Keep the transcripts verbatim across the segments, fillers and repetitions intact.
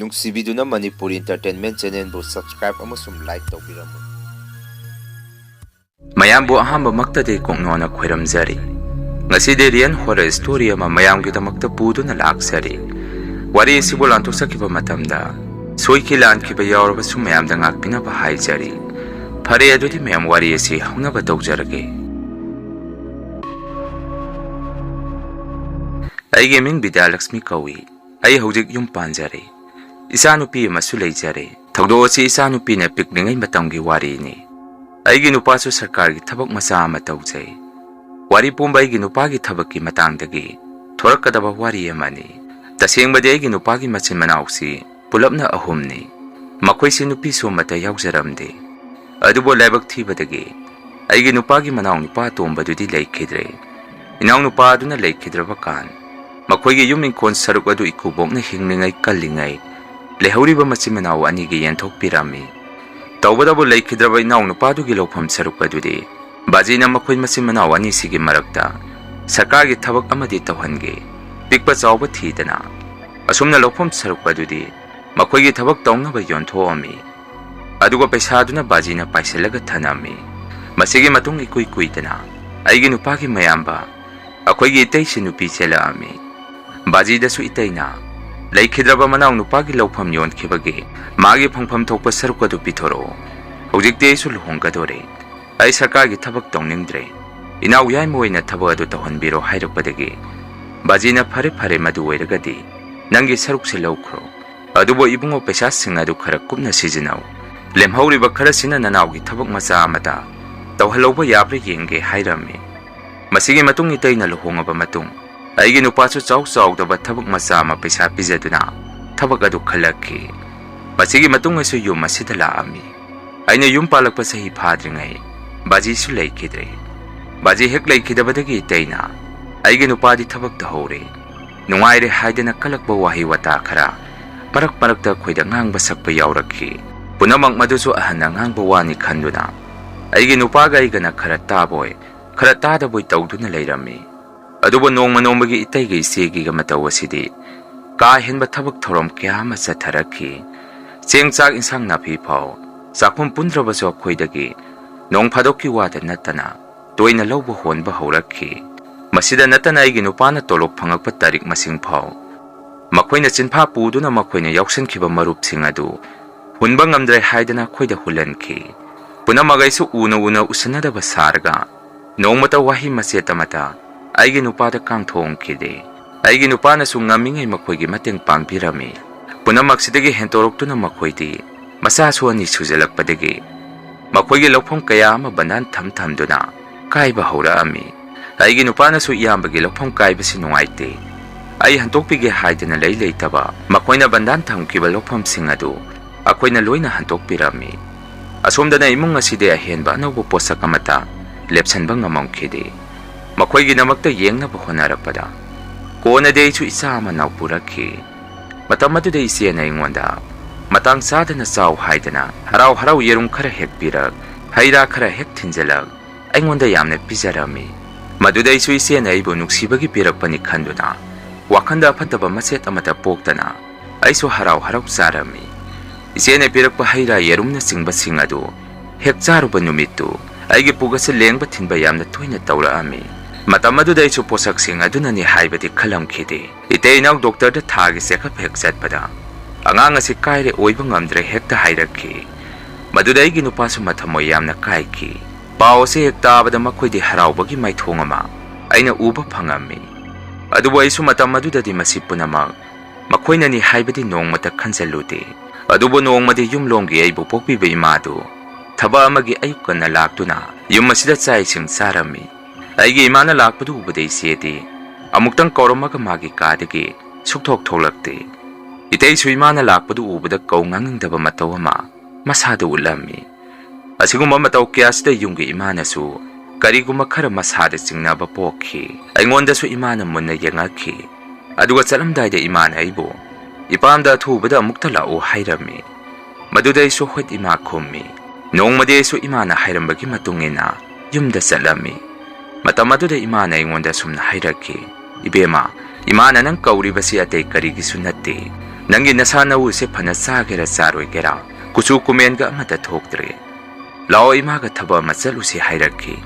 ꯅꯨꯡꯁꯤꯕꯤꯗꯨꯅ Manipuri Entertainment Channelꯕꯨ subscribe ꯑꯃꯁꯨꯡ like ꯇꯧꯕꯤꯔꯝꯃꯨ꯫ ꯃꯌꯥꯝꯕꯨ ꯑꯍꯥꯟꯕꯃꯛꯇꯗꯤ ꯀꯣꯛꯅꯣꯅ ꯈꯣꯏꯔꯝꯖꯔꯤ꯫ ꯉꯁꯤꯗꯤ real horror story ꯑꯃ ꯃꯌꯥꯝꯒꯤꯗꯃꯛꯇ ꯄꯨꯗꯨꯅ ꯂꯥꯛꯆꯔꯤ꯫ ꯋꯥꯔꯤ ꯑꯁꯤꯕꯨ ꯂꯥꯟꯊꯣꯛꯆꯈꯤꯕ ꯃꯇꯝꯗ ꯁꯣꯏꯈꯤ ꯂꯥꯟꯈꯤꯕ ꯌꯥꯎꯔꯕꯁꯨ ꯃꯌꯥꯝꯗ ꯉꯥꯛꯄꯤꯅꯕ ꯍꯥꯏꯖꯔꯤ꯫ ꯐꯔꯦ, ꯑꯗꯨꯗꯤ ꯃꯌꯥꯝ ꯋꯥꯔꯤ ꯑꯁꯤ ꯍꯧꯅꯕ ꯇꯧꯖꯔꯒꯦ꯫ ꯑꯩꯒꯤ ꯃꯤꯡ ꯕꯤꯗ꯭ꯌꯥꯂꯛꯁꯃꯤ ꯀꯧꯏ꯫ ꯑꯩ ꯍꯧꯖꯤꯛ ꯌꯨꯝ ꯄꯥꯟꯖꯔꯦ꯫ ꯏꯆꯥꯅꯨꯄꯤ ꯑꯃꯁꯨ ꯂꯩꯖꯔꯦ꯫ ꯊꯧꯗꯣꯛ ꯑꯁꯤ ꯏꯆꯥꯅꯨꯄꯤꯅ ꯄꯤꯛꯂꯤꯉꯩ ꯃꯇꯝꯒꯤ ꯋꯥꯔꯤꯅꯤ꯫ ꯑꯩꯒꯤ ꯅꯨꯄꯥꯁꯨ ꯁꯔꯀꯥꯔꯒꯤ ꯊꯕꯛ ꯃꯆꯥ ꯑꯃ ꯇꯧꯖꯩ꯫ ꯋꯥꯔꯤ ꯄꯨꯝꯕ ꯑꯩꯒꯤ ꯅꯨꯄꯥꯒꯤ ꯊꯕꯛꯀꯤ ꯃꯇꯥꯡꯗꯒꯤ ꯊꯣꯔꯛꯀꯗꯕ ꯋꯥꯔꯤ ꯑꯃꯅꯤ꯫ ꯇꯁꯦꯡꯕꯗꯤ ꯑꯩꯒꯤ ꯅꯨꯄꯥꯒꯤ ꯃꯆꯤꯟ ꯃꯅꯥꯎꯁꯤ ꯄꯨꯂꯞꯅ ꯑꯍꯨꯝꯅꯤ꯫ ꯃꯈꯣꯏꯁꯤ ꯅꯨꯄꯤꯁꯨ ꯑꯃꯠꯇ ꯌꯥꯎꯖꯔꯝꯗꯦ꯫ ꯑꯗꯨꯕꯨ ꯂꯥꯏꯕꯛ ꯊꯤꯕꯗꯒꯤ ꯑꯩꯒꯤ ꯅꯨꯄꯥꯒꯤ ꯃꯅꯥꯎ ꯅꯨꯄꯥ ꯑꯇꯣꯝꯕꯗꯨꯗꯤ ꯂꯩꯈꯤꯗ꯭ꯔꯦ꯫ ꯏꯅꯥꯎꯅꯨꯄꯥ ꯑꯗꯨꯅ ꯂꯩꯈꯤꯗ꯭ꯔꯕ ꯀꯥꯟ, ꯃꯈꯣꯏꯒꯤ ꯌꯨꯝ ꯏꯪꯈꯣꯜ ꯁꯔꯨꯛ ꯑꯗꯨ ꯏꯀꯨꯕꯣꯛꯅ ꯍꯤꯡꯂꯤꯉꯩ ꯀꯜꯂꯤꯉꯩ ꯂꯩꯍꯧꯔꯤꯕ ꯃꯆꯤꯟ ꯃꯅꯥꯎ ꯑꯅꯤꯒꯤ ꯌꯦꯟꯊꯣꯛꯄꯤꯔꯝꯃꯤ꯫ ꯇꯧꯕꯇꯕꯨ ꯂꯩꯈꯤꯗ꯭ꯔꯕ ꯏꯅꯥꯎ ꯅꯨꯄꯥꯗꯨꯒꯤ ꯂꯧꯐꯝ ꯁꯔꯨꯛ ꯑꯗꯨꯗꯤ ꯕꯥꯖꯤꯅ ꯃꯈꯣꯏ ꯃꯆꯤꯟ ꯃꯅꯥꯎ ꯑꯅꯤꯁꯤꯒꯤ ꯃꯔꯛꯇ ꯁꯔꯀꯥꯔꯒꯤ ꯊꯕꯛ ꯑꯃꯗꯤ ꯇꯧꯍꯟꯒꯦ, ꯄꯤꯛꯄ ꯆꯥꯎꯕ ꯊꯤꯗꯅ, ꯑꯁꯨꯝꯅ ꯂꯧꯐꯝ ꯁꯔꯨꯛ ꯑꯗꯨꯗꯤ ꯃꯈꯣꯏꯒꯤ ꯊꯕꯛ ꯇꯧꯅꯕ ꯌꯣꯟꯊꯣꯛꯑꯝꯃꯤ꯫ ꯑꯗꯨꯒ ꯄꯩꯁꯥꯗꯨꯅ ꯕꯥꯖꯤꯅ ꯄꯥꯏꯁꯤꯜꯂꯒ ꯊꯅꯝꯃꯤ꯫ ꯃꯁꯤꯒꯤ ꯃꯇꯨꯡ ꯏꯀꯨꯏ ꯀꯨꯏꯗꯅ ꯑꯩꯒꯤ ꯅꯨꯄꯥꯒꯤ ꯃꯌꯥꯝꯕ, ꯑꯩꯈꯣꯏꯒꯤ ꯏꯇꯩꯁꯤ ꯅꯨꯄꯤ ꯆꯦꯜꯂꯛꯑꯝꯃꯤ꯫ ꯕꯥꯖꯤꯗꯁꯨ ꯏꯇꯩꯅ, "ꯂꯩꯈꯤꯗ꯭ꯔꯕ ꯃꯅꯥꯎ ꯅꯨꯄꯥꯒꯤ ꯂꯧꯐꯝ ꯌꯣꯟꯈꯤꯕꯒꯤ ꯃꯥꯒꯤ ꯐꯪꯐꯝ ꯊꯣꯛꯄ ꯁꯔꯨꯛ ꯑꯗꯨ ꯄꯤꯊꯣꯔꯛꯑꯣ꯫ ꯍꯧꯖꯤꯛꯇꯤ ꯑꯩꯁꯨ ꯂꯨꯍꯣꯡꯒꯗꯣꯔꯦ꯫ ꯑꯩ ꯁꯔꯀꯥꯔꯒꯤ ꯊꯕꯛ ꯇꯧꯅꯤꯡꯗ꯭ꯔꯦ꯫ ꯏꯅꯥꯎ ꯌꯥꯏꯃ ꯑꯣꯏꯅ ꯊꯕꯛ ꯑꯗꯨ ꯇꯧꯍꯟꯕꯤꯔꯣ" ꯍꯥꯏꯔꯛꯄꯗꯒꯤ ꯕꯥꯖꯤꯅ, "ꯐꯔꯦ ꯐꯔꯦ, ꯃꯗꯨ ꯑꯣꯏꯔꯒꯗꯤ ꯅꯪꯒꯤ ꯁꯔꯨꯛꯁꯦ ꯂꯧꯈ꯭ꯔꯣ꯫ ꯑꯗꯨꯕꯨ ꯏꯕꯨꯡꯉꯣ, ꯄꯩꯁꯥꯁꯤꯡ ꯑꯗꯨ ꯈꯔ ꯀꯨꯞꯅ ꯁꯤꯖꯤꯟꯅꯧ꯫ ꯂꯦꯝꯍꯧꯔꯤꯕ ꯈꯔꯁꯤꯅ ꯅꯅꯥꯎꯒꯤ ꯊꯕꯛ ꯃꯆꯥ ꯑꯃꯇ ꯇꯧꯍꯜꯍꯧꯕ ꯌꯥꯕ꯭ꯔꯥ ꯌꯦꯡꯒꯦ" ꯍꯥꯏꯔꯝꯃꯤ꯫ ꯃꯁꯤꯒꯤ ꯃꯇꯨꯡ ꯏꯇꯩꯅ ꯂꯨꯍꯣꯡꯉꯕ ꯃꯇꯨꯡ ꯑꯩꯒꯤ ꯅꯨꯄꯥꯁꯨ ꯆꯥꯎ ꯆꯥꯎꯗꯕ ꯊꯕꯛ ꯃꯆꯥ ꯑꯃ ꯄꯩꯁꯥ ꯄꯤꯖꯗꯨꯅ ꯊꯕꯛ ꯑꯗꯨ ꯈꯜꯂꯛꯈꯤ꯫ ꯃꯁꯤꯒꯤ ꯃꯇꯨꯡ ꯑꯩꯁꯨ ꯌꯨꯝ ꯑꯁꯤꯗ ꯂꯥꯛꯑꯝꯃꯤ꯫ ꯑꯩꯅ ꯌꯨꯝ ꯄꯥꯜꯂꯛꯄ ꯆꯍꯤ ꯐꯥꯗ꯭ꯔꯤꯉꯩ ꯕꯥꯖꯤꯁꯨ ꯂꯩꯈꯤꯗ꯭ꯔꯦ꯫ ꯕꯥꯖꯤ ꯍꯦꯛ ꯂꯩꯈꯤꯗꯕꯗꯒꯤ ꯏꯇꯩꯅ ꯑꯩꯒꯤ ꯅꯨꯄꯥꯗꯤ ꯊꯕꯛ ꯇꯧꯍꯧꯔꯦ, ꯅꯨꯡꯉꯥꯏꯔꯦ ꯍꯥꯏꯗꯅ ꯀꯜꯂꯛꯄ ꯋꯥꯍꯩ ꯋꯥꯇꯥ ꯈꯔ ꯃꯔꯛ ꯃꯔꯛꯇ ꯑꯩꯈꯣꯏꯗ ꯉꯥꯡꯕ ꯁꯛꯄ ꯌꯥꯎꯔꯛꯈꯤ꯫ ꯄꯨꯝꯅꯃꯛ ꯃꯗꯨꯁꯨ ꯑꯍꯟꯅ ꯉꯥꯡꯕ ꯋꯥꯅꯤ ꯈꯟꯗꯨꯅ ꯑꯩꯒꯤ ꯅꯨꯄꯥꯒ ꯑꯩꯒꯅ ꯈꯔ ꯇꯥꯕꯣꯏ ꯈꯔ ꯇꯥꯗꯕꯣꯏ ꯇꯧꯗꯨꯅ ꯂꯩꯔꯝꯃꯤ꯫ ꯑꯗꯨꯕꯨ ꯅꯣꯡꯃ ꯅꯣꯡꯃꯒꯤ ꯏꯇꯩꯒ ꯏꯆꯦꯒꯤꯒ ꯃꯇꯧ ꯑꯁꯤꯗꯤ ꯀꯥ ꯍꯦꯟꯕ ꯊꯕꯛ ꯊꯧꯔꯝ ꯀꯌꯥ ꯑꯃ ꯆꯠꯊꯔꯛꯈꯤ꯫ ꯆꯦꯡ ꯆꯥꯛ ꯏꯟꯁꯥꯡ ꯅꯥꯄꯤ ꯐꯥꯎ ꯆꯥꯛꯈꯨꯝ ꯄꯨꯟꯗ꯭ꯔꯕꯁꯨ ꯑꯩꯈꯣꯏꯗꯒꯤ ꯅꯣꯡ ꯐꯥꯗꯣꯛꯀꯤ ꯋꯥꯗ ꯅꯠꯇꯅ ꯇꯣꯏꯅ ꯂꯧꯕ ꯍꯣꯟꯕ ꯍꯧꯔꯛꯈꯤ꯫ ꯃꯁꯤꯗ ꯅꯠꯇꯅ ꯑꯩꯒꯤ ꯅꯨꯄꯥꯅ ꯇꯣꯂꯣꯞ ꯐꯪꯂꯛꯄ ꯇꯥꯔꯤꯛ ꯃꯁꯤꯡ ꯐꯥꯎ ꯃꯈꯣꯏꯅ ꯆꯤꯟꯐꯥ ꯄꯨꯗꯨꯅ ꯃꯈꯣꯏꯅ ꯌꯥꯎꯁꯟꯈꯤꯕ ꯃꯔꯨꯞꯁꯤꯡ ꯑꯗꯨ ꯍꯨꯟꯕ ꯉꯝꯗ꯭ꯔꯦ ꯍꯥꯏꯗꯅ ꯑꯩꯈꯣꯏꯗ ꯍꯨꯜꯍꯟꯈꯤ꯫ ꯄꯨꯝꯅꯃꯛ ꯑꯩꯁꯨ ꯎꯅ ꯎꯅ ꯎꯁꯤꯟꯅꯗꯕ ꯁꯥꯔꯒ ꯅꯣꯡꯃꯇ ꯋꯥꯍꯩ ꯃꯆꯦꯠ ꯑꯃꯇ ꯑꯩꯒꯤ ꯅꯨꯄꯥꯗ ꯀꯥꯡꯊꯣꯛꯈꯤꯗꯦ꯫ ꯑꯩꯒꯤ ꯅꯨꯄꯥꯅꯁꯨ ꯉꯝꯃꯤꯉꯩ ꯃꯈꯣꯏꯒꯤ ꯃꯇꯦꯡ ꯄꯥꯡꯕꯤꯔꯝꯃꯤ꯫ ꯄꯨꯝꯅꯃꯛꯁꯤꯗꯒꯤ ꯍꯦꯟꯗꯣꯔꯛꯇꯨꯅ ꯃꯈꯣꯏꯗꯤ ꯃꯆꯥꯁꯨ ꯑꯅꯤ ꯁꯨꯖꯜꯂꯛꯄꯗꯒꯤ ꯃꯈꯣꯏꯒꯤ ꯂꯧꯐꯝ ꯀꯌꯥ ꯑꯃ ꯕꯟꯗꯥꯟ ꯊꯝ ꯊꯝꯗꯨꯅ ꯀꯥꯏꯕ ꯍꯧꯔꯛꯑꯝꯃꯤ꯫ ꯑꯩꯒꯤ ꯅꯨꯄꯥꯅꯁꯨ ꯏꯌꯥꯝꯕꯒꯤ ꯂꯧꯐꯝ ꯀꯥꯏꯕꯁꯤ ꯅꯨꯡꯉꯥꯏꯇꯦ, ꯑꯩ ꯍꯟꯗꯣꯛꯄꯤꯒꯦ ꯍꯥꯏꯗꯅ ꯂꯩ ꯂꯩꯇꯕ ꯃꯈꯣꯏꯅ ꯕꯟꯗꯥꯟ ꯊꯝꯈꯤꯕ ꯂꯧꯐꯝꯁꯤꯡ ꯑꯗꯨ ꯑꯩꯈꯣꯏꯅ ꯂꯣꯏꯅ ꯍꯟꯗꯣꯛꯄꯤꯔꯝꯃꯤ꯫ ꯑꯁꯣꯝꯗꯅ ꯏꯃꯨꯡ ꯑꯁꯤꯗꯤ ꯑꯍꯦꯟꯕ ꯑꯅꯧꯕ ꯄꯣꯠꯁꯛ ꯑꯃꯠꯇ ꯂꯦꯞꯁꯟꯕ ꯉꯝꯃꯝꯈꯤꯗꯦ꯫ ꯃꯈꯣꯏꯒꯤꯗꯃꯛꯇ ꯌꯦꯡꯅꯕ ꯍꯣꯠꯅꯔꯛꯄꯗ ꯀꯣꯟꯅꯗꯤ ꯑꯩꯁꯨ ꯏꯆꯥ ꯑꯃ ꯅꯧꯄꯨꯔꯛꯈꯤ꯫ ꯃꯇꯝ ꯑꯗꯨꯗ ꯏꯆꯦꯅ ꯑꯩꯉꯣꯟꯗ ꯃꯇꯥꯡ ꯆꯥꯗꯅ ꯆꯥꯎ ꯍꯥꯏꯗꯅ ꯍꯔꯥꯎ ꯍꯔꯥꯎ ꯌꯦꯔꯨꯝ ꯈꯔ ꯍꯦꯛ ꯄꯤꯔꯛ, ꯍꯩ ꯔꯥ ꯈꯔ ꯍꯦꯛ ꯊꯤꯟꯖꯤꯜꯂꯛ, ꯑꯩꯉꯣꯟꯗ ꯌꯥꯝꯅ ꯄꯤꯖꯔꯝꯃꯤ꯫ ꯃꯗꯨꯗ ꯑꯩꯁꯨ ꯏꯆꯦꯅ ꯑꯩꯕꯨ ꯅꯨꯡꯁꯤꯕꯒꯤ ꯄꯤꯔꯛꯄꯅꯤ ꯈꯟꯗꯨꯅ ꯋꯥꯈꯟꯗ ꯑꯐꯠꯇꯕ ꯃꯆꯦꯠ ꯑꯃꯠꯇ ꯄꯣꯛꯇꯅ ꯑꯩꯁꯨ ꯍꯔꯥꯎ ꯍꯔꯥꯎ ꯆꯥꯔꯝꯃꯤ꯫ ꯏꯆꯦꯅ ꯄꯤꯔꯛꯄ ꯍꯩ ꯔꯥ ꯌꯦꯔꯨꯝꯅꯆꯤꯡꯕꯁꯤꯡ ꯑꯗꯨ ꯍꯦꯛ ꯆꯥꯔꯨꯕ ꯅꯨꯃꯤꯠꯇꯨ ꯑꯩꯒꯤ ꯄꯨꯛ ꯑꯁꯤ ꯂꯦꯡꯕ ꯊꯤꯟꯕ ꯌꯥꯝꯅ ꯇꯣꯏꯅ ꯇꯧꯔꯛꯑꯝꯃꯤ꯫ ꯃꯇꯝ ꯑꯗꯨꯗ ꯑꯩꯁꯨ ꯄꯣꯠꯁꯛꯁꯤꯡ ꯑꯗꯨꯅꯅꯤ ꯍꯥꯏꯕꯗꯤ ꯈꯜꯂꯝꯈꯤꯗꯦ꯫ ꯏꯇꯩ ꯏꯅꯥꯎ ꯗꯣꯛꯇꯔꯗ ꯊꯥꯒꯤ ꯆꯦꯛꯑꯞ ꯍꯦꯛ ꯆꯠꯄꯗ ꯑꯉꯥꯡ ꯑꯁꯤ ꯀꯥꯏꯔꯦ, ꯑꯣꯏꯕ ꯉꯝꯗ꯭ꯔꯦ ꯍꯦꯛꯇ ꯍꯥꯏꯔꯛꯈꯤ꯫ ꯃꯗꯨꯗ ꯑꯩꯒꯤ ꯅꯨꯄꯥꯁꯨ ꯃꯊꯃꯣꯏ ꯌꯥꯝꯅ ꯀꯥꯏꯈꯤ꯫ ꯄꯥꯎ ꯑꯁꯤ ꯍꯦꯛ ꯇꯥꯕꯗ ꯃꯈꯣꯏꯗꯤ ꯍꯔꯥꯎꯕꯒꯤ ꯃꯥꯏꯊꯣꯡ ꯑꯃ ꯑꯩꯅ ꯎꯕ ꯐꯪꯉꯝꯃꯤ꯫ ꯑꯗꯨꯕꯨ ꯑꯩꯁꯨ ꯃꯇꯝ ꯑꯗꯨꯗꯗꯤ ꯃꯁꯤ ꯄꯨꯝꯅꯃꯛ ꯃꯈꯣꯏꯅꯅꯤ ꯍꯥꯏꯕꯗꯤ ꯅꯣꯡꯃꯇ ꯈꯟꯖꯜꯂꯨꯗꯦ꯫ ꯑꯗꯨꯕꯨ ꯅꯣꯡꯃꯗꯤ ꯌꯨꯝꯂꯣꯝꯒꯤ ꯑꯩꯕꯨ ꯄꯣꯛꯄꯤꯕ ꯏꯃꯥꯗꯨ ꯊꯕꯛ ꯑꯃꯒꯤ ꯑꯌꯨꯛ ꯉꯟꯅ ꯂꯥꯛꯇꯨꯅ ꯌꯨꯝ ꯑꯁꯤꯗ ꯆꯥꯛ ꯏꯁꯤꯡ ꯆꯥꯔꯝꯃꯤ꯫ ꯑꯩꯒꯤ ꯏꯃꯥꯅ ꯂꯥꯛꯄꯗꯨ ꯎꯕꯗ ꯏꯆꯦꯗꯤ ꯑꯃꯨꯛꯇꯪ ꯀꯧꯔꯝꯃꯒ ꯃꯥꯒꯤ ꯀꯥꯗꯒꯤ ꯁꯨꯛꯊꯣꯛ ꯊꯣꯛꯂꯛꯇꯦ꯫ ꯏꯇꯩꯁꯨ ꯏꯃꯥꯅ ꯂꯥꯛꯄꯗꯨ ꯎꯕꯗ ꯀꯧ ꯉꯥꯡꯅꯤꯡꯗꯕ ꯃꯇꯧ ꯑꯃ ꯃꯁꯥꯗ ꯎꯠꯂꯝꯃꯤ꯫ ꯑꯁꯤꯒꯨꯝꯕ ꯃꯇꯧ ꯀꯌꯥꯁꯤꯗ ꯌꯨꯝꯒꯤ ꯏꯃꯥꯅꯁꯨ ꯀꯔꯤꯒꯨꯝꯕ ꯈꯔ ꯃꯁꯥꯗ ꯆꯤꯡꯅꯕ ꯄꯣꯛꯈꯤ꯫ ꯑꯩꯉꯣꯟꯗꯁꯨ ꯏꯃꯥꯅ ꯃꯨꯟꯅ ꯌꯦꯡꯉꯛꯈꯤ꯫ ꯑꯗꯨꯒ ꯆꯠꯂꯝꯗꯥꯏꯗ ꯏꯃꯥꯅ ꯑꯩꯕꯨ, "ꯏꯄꯥꯝꯗ ꯑꯊꯨꯕꯗ ꯑꯃꯨꯛꯇ ꯂꯥꯛꯎ" ꯍꯥꯏꯔꯝꯃꯤ꯫ ꯃꯗꯨꯗ ꯑꯩꯁꯨ "ꯍꯣꯏ ꯏꯃꯥ" ꯈꯨꯝꯃꯤ꯫ ꯅꯣꯡꯃꯗꯤ ꯑꯩꯁꯨ ꯏꯃꯥꯅ ꯍꯥꯏꯔꯝꯕꯒꯤ ꯃꯇꯨꯡ ꯏꯟꯅ ꯌꯨꯝꯗ ꯆꯠꯂꯝꯃꯤ꯫ ꯃꯇꯝ ꯑꯗꯨꯗ ꯏꯃꯥꯅ ꯑꯩꯉꯣꯟꯗ ꯑꯁꯨꯝꯅ ꯍꯥꯏꯔꯛꯈꯤ, "ꯏꯕꯦꯝꯃ, ꯏꯃꯥꯅ ꯅꯪ ꯀꯧꯔꯤꯕꯁꯤ ꯑꯇꯩ ꯀꯔꯤꯒꯤꯁꯨ ꯅꯠꯇꯦ꯫ ꯅꯪꯒꯤ ꯅꯁꯥ ꯅꯎꯁꯦ ꯐꯅ ꯆꯥꯒꯦꯔꯥ ꯆꯥꯔꯣꯏꯒꯦꯔꯥ, ꯀꯨꯆꯨ ꯀꯨꯃꯦꯟꯒ ꯑꯃꯠꯇ ꯊꯣꯛꯇ꯭ꯔꯦ꯫ ꯂꯥꯛꯑꯣ, ꯏꯃꯥꯒ ꯊꯕꯛ ꯑꯃ ꯆꯠꯂꯨꯁꯤ" ꯍꯥꯏꯔꯛꯈꯤ꯫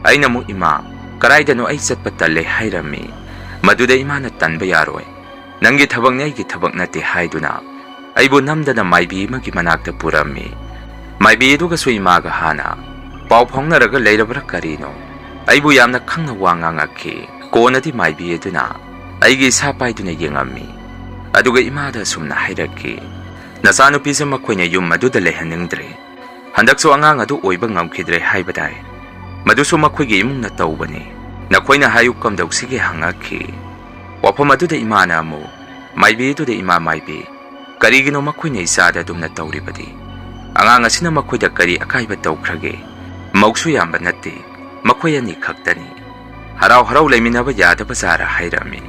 ꯑꯩꯅ ꯑꯃꯨꯛ, "ꯏꯃꯥ, ꯀꯗꯥꯏꯗꯅꯣ ꯑꯩ ꯆꯠꯄ ꯇꯜꯂꯦ" ꯍꯥꯏꯔꯝꯃꯤ꯫ ꯃꯗꯨꯗ ꯏꯃꯥꯅ, "ꯇꯟꯕ ꯌꯥꯔꯣꯏ, ꯅꯪꯒꯤ ꯊꯕꯛꯅꯤ, ꯑꯩꯒꯤ ꯊꯕꯛ ꯅꯠꯇꯦ" ꯍꯥꯏꯗꯨꯅ ꯑꯩꯕꯨ ꯅꯝꯗꯅ ꯃꯥꯏꯕꯤ ꯑꯃꯒꯤ ꯃꯅꯥꯛꯇ ꯄꯨꯔꯝꯃꯤ꯫ ꯃꯥꯏꯕꯤ ꯑꯗꯨꯒꯁꯨ ꯏꯃꯥꯒ ꯍꯥꯟꯅ ꯄꯥꯎ ꯐꯥꯎꯅꯔꯒ ꯂꯩꯔꯕ꯭ꯔꯥ ꯀꯔꯤꯅꯣ, ꯑꯩꯕꯨ ꯌꯥꯝꯅ ꯈꯪꯅ ꯋꯥ ꯉꯥꯡꯉꯛꯈꯤ꯫ ꯀꯣꯟꯅꯗꯤ ꯃꯥꯏꯕꯤ ꯑꯗꯨꯅ ꯑꯩꯒꯤ ꯏꯁꯥ ꯄꯥꯏꯗꯨꯅ ꯌꯦꯡꯉꯝꯃꯤ꯫ ꯑꯗꯨꯒ ꯏꯃꯥꯗ ꯑꯁꯨꯝꯅ ꯍꯥꯏꯔꯛꯈꯤ, "ꯅꯆꯥꯅꯨꯄꯤꯁꯦ ꯃꯈꯣꯏꯅ ꯌꯨꯝ ꯑꯗꯨꯗ ꯂꯩꯍꯟꯅꯤꯡꯗ꯭ꯔꯦ꯫ ꯍꯟꯗꯛꯁꯨ ꯑꯉꯥꯡ ꯑꯗꯨ ꯑꯣꯏꯕ ꯉꯝꯈꯤꯗ꯭ꯔꯦ ꯍꯥꯏꯕ ꯇꯥꯏ꯫ ꯃꯗꯨꯁꯨ ꯃꯈꯣꯏꯒꯤ ꯏꯃꯨꯡꯅ ꯇꯧꯕꯅꯤ꯫ ꯅꯈꯣꯏꯅ ꯍꯥꯏꯌꯨ ꯀꯝꯗꯧꯁꯤꯒꯦ?" ꯍꯪꯉꯛꯈꯤ꯫ ꯋꯥꯐꯝ ꯑꯗꯨꯗ ꯏꯃꯥꯅ ꯑꯃꯨꯛ, "ꯃꯥꯏꯕꯤ ꯑꯗꯨꯗ, ꯏꯃꯥ ꯃꯥꯏꯕꯤ, ꯀꯔꯤꯒꯤꯅꯣ ꯃꯈꯣꯏꯅ ꯏꯆꯥꯗ ꯑꯗꯨꯝꯅ ꯇꯧꯔꯤꯕꯗꯤ? ꯑꯉꯥꯡ ꯑꯁꯤꯅ ꯃꯈꯣꯏꯗ ꯀꯔꯤ ꯑꯀꯥꯏꯕ ꯇꯧꯈ꯭ꯔꯒꯦ? ꯃꯧꯁꯨ ꯌꯥꯝꯕ ꯅꯠꯇꯦ, ꯃꯈꯣꯏ ꯑꯅꯤ ꯈꯛꯇꯅꯤ꯫ ꯍꯔꯥꯎ ꯍꯔꯥꯎ ꯂꯩꯃꯤꯟꯅꯕ ꯌꯥꯗꯕ ꯖꯥꯔꯥ?" ꯍꯥꯏꯔꯝꯃꯤ꯫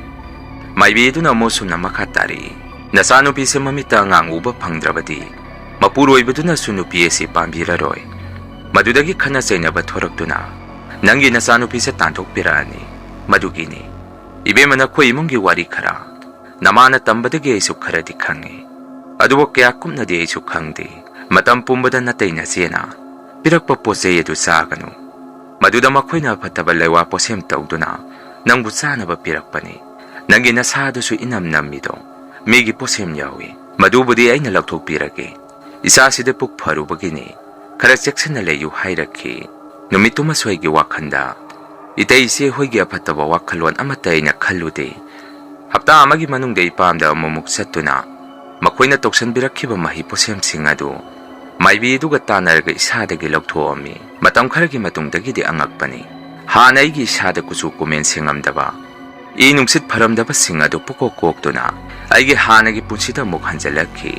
ꯃꯥꯏꯕꯤ ꯑꯗꯨꯅ ꯑꯃꯨꯛ ꯁꯨꯝꯅ ꯃꯈꯥ ꯇꯥꯔꯛꯏ, "ꯅꯆꯥꯅꯨꯄꯤꯁꯦ ꯃꯃꯤꯠꯇ ꯑꯉꯥꯡ ꯎꯕ ꯐꯪꯗ꯭ꯔꯕꯗꯤ ꯃꯄꯨꯔꯣꯏꯕꯗꯨꯅꯁꯨ ꯅꯨꯄꯤ ꯑꯁꯤ ꯄꯥꯝꯕꯤꯔꯔꯣꯏ꯫ ꯃꯗꯨꯗꯒꯤ ꯈꯠꯅ ꯆꯩꯅꯕ ꯊꯣꯔꯛꯇꯨꯅ ꯅꯪꯒꯤ ꯅꯆꯥꯅꯨꯄꯤꯁꯦ ꯇꯥꯟꯊꯣꯛꯄꯤꯔꯛꯑꯅꯤ꯫ ꯃꯗꯨꯒꯤꯅꯤ꯫ ꯏꯕꯦꯝꯃ, ꯅꯈꯣꯏ ꯏꯃꯨꯡꯒꯤ ꯋꯥꯔꯤ ꯈꯔ ꯅꯃꯥꯅ ꯇꯝꯕꯗꯒꯤ ꯑꯩꯁꯨ ꯈꯔꯗꯤ ꯈꯪꯉꯤ꯫ ꯑꯗꯨꯕꯨ ꯀꯌꯥ ꯀꯨꯞꯅꯗꯤ ꯑꯩꯁꯨ ꯈꯪꯗꯦ꯫ ꯃꯇꯝ ꯄꯨꯝꯕꯗ ꯅꯇꯩ ꯅꯆꯦꯅ ꯄꯤꯔꯛꯄ ꯄꯣꯠ ꯆꯩ ꯑꯗꯨ ꯆꯥꯒꯅꯨ꯫ ꯃꯗꯨꯗ ꯃꯈꯣꯏꯅ ꯐꯠꯇꯕ ꯂꯩꯋꯥ ꯄꯣꯠꯁꯦꯝ ꯇꯧꯗꯨꯅ ꯅꯪꯕꯨ ꯆꯥꯅꯕ ꯄꯤꯔꯛꯄꯅꯤ꯫ ꯅꯪꯒꯤ ꯅꯁꯥꯗꯨꯁꯨ ꯏꯅꯝ ꯅꯝꯃꯤꯗꯣ ꯃꯤꯒꯤ ꯄꯣꯠꯁꯦꯝ ꯌꯥꯎꯏ꯫ ꯃꯗꯨꯕꯨꯗꯤ ꯑꯩꯅ ꯂꯧꯊꯣꯛꯄꯤꯔꯒꯦ꯫ ꯏꯆꯥꯁꯤꯗꯤ ꯄꯨꯛ ꯐꯔꯨꯕꯒꯤꯅꯤ꯫ ꯈꯔ ꯆꯦꯛꯁꯤꯟꯅ ꯂꯩꯌꯨ" ꯍꯥꯏꯔꯛꯈꯤ꯫ ꯅꯨꯃꯤꯠꯇꯨꯃꯁꯨ ꯑꯩꯒꯤ ꯋꯥꯈꯜꯗ ꯏꯇꯩ ꯏꯆꯦ ꯍꯣꯏꯒꯤ ꯑꯐꯠꯇꯕ ꯋꯥꯈꯜꯂꯣꯟ ꯑꯃꯠꯇ ꯑꯩꯅ ꯈꯜꯂꯨꯗꯦ꯫ ꯍꯞꯇꯥ ꯑꯃꯒꯤ ꯃꯅꯨꯡꯗ ꯏꯄꯥꯝꯗ ꯑꯃꯨꯛꯃꯨꯛ ꯆꯠꯇꯨꯅ ꯃꯈꯣꯏꯅ ꯇꯧꯁꯟꯕꯤꯔꯛꯈꯤꯕ ꯃꯍꯩ ꯄꯣꯠꯁꯦꯝꯁꯤꯡ ꯑꯗꯨ ꯃꯥꯏꯕꯤꯗꯨꯒ ꯇꯥꯟꯅꯔꯒ ꯏꯁꯥꯗꯒꯤ ꯂꯧꯊꯣꯛꯑꯝꯃꯤ꯫ ꯃꯇꯝ ꯈꯔꯒꯤ ꯃꯇꯨꯡꯗꯒꯤꯗꯤ ꯑꯉꯛꯄꯅꯤ꯫ ꯍꯥꯟꯅ ꯑꯩꯒꯤ ꯏꯁꯥꯗ ꯀꯨꯆꯨ ꯀꯨꯃꯦꯟ ꯁꯦꯡꯉꯝꯗꯕ, ꯏ ꯅꯨꯡꯁꯤꯠ ꯐꯔꯝꯗꯕꯁꯤꯡ ꯑꯗꯨ ꯄꯨꯀꯣꯛ ꯀꯣꯛꯇꯨꯅ ꯑꯩꯒꯤ ꯍꯥꯟꯅꯒꯤ ꯄꯨꯟꯁꯤꯗ ꯑꯃꯨꯛ ꯍꯟꯖꯤꯜꯂꯛꯈꯤ꯫